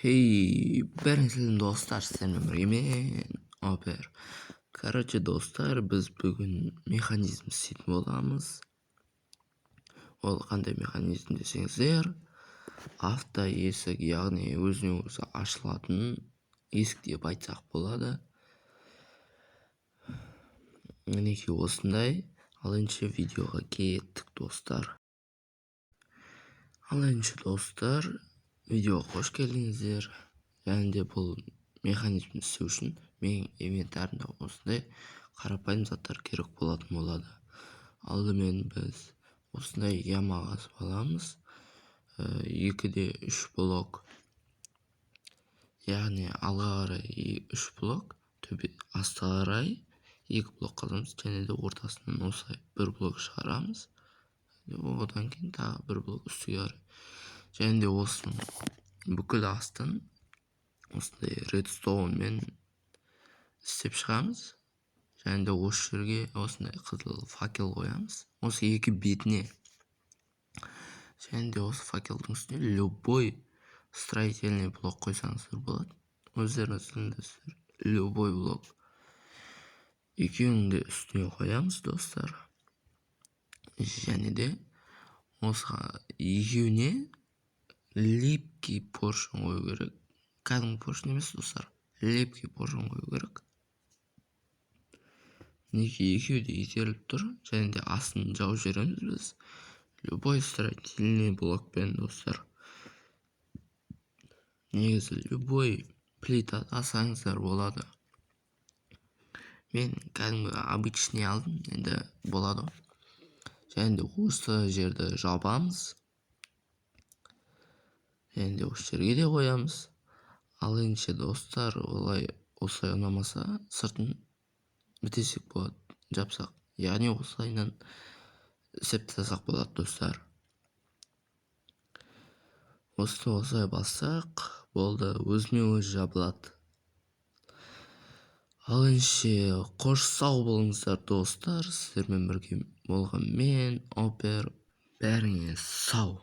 Хей, бәріңе сәлем, достар, сіздермен бірге мен, Опер. Короче, достар, біз бүгін механизм істейтін боламыз. Ол қандай механизм десеңіздер, авто есік, яғни өзіне өзі ашылатын есік деп айтсақ болады. Мінекей, осындай. Ал ендеше видеоға кеттік, достар. Ал ендеше, достар, видеоға қош келдіңіздер. Және де бұл механизмді істеу үшін менің инвентарымда осындай қарапайым заттар керек болатын болады. Алдымен біз осындай яма қазып аламыз, 2 де 3 блок, яғни алға қарай үш блок, төбе астыға қарай екі блок қазамыз және де ортасынан осылай бір блок шығарамыз. Одан кейін тағы бір блок үстіге қарай және де осының бүкіл астын осындай редстоунмен істеп шығамыз. Және де осы жерге осындай қызыл факел қоямыз осы екі бетіне. Және де осы факелдің үстіне любой строительный блок қойсаңыздар болады, өздеріңіз білесіздер, любой блок. Екеуінің де үстіне қоямыз, достар. Және де осы екеуіне липкий поршень қою керек. Кәдімгі поршень емес, достар, липкий поршень қою керек. Мінекей, екеуі де итеріліп тұр. Және де астын жауып жібереміз біз любой строительный блокпен. Достар, негізі любой плита алсаңыздар болады. Мен кәдімгі обычный алдым, енді болады ғой. Және де осы жерді жабамыз және де осы жерге де қоямыз. Ал ендеше, достар, олай осылай ұнамаса, сыртын бітесек болады, жапсақ, яғни осылайынан істеп тастасақ болады. Достар, осыны осылай бассақ болды, өзімен өзі жабылады. Ал ендеше, қош, сау болыңыздар, достар. Сіздермен бірге болған мен, Опер. Бәріңе сау.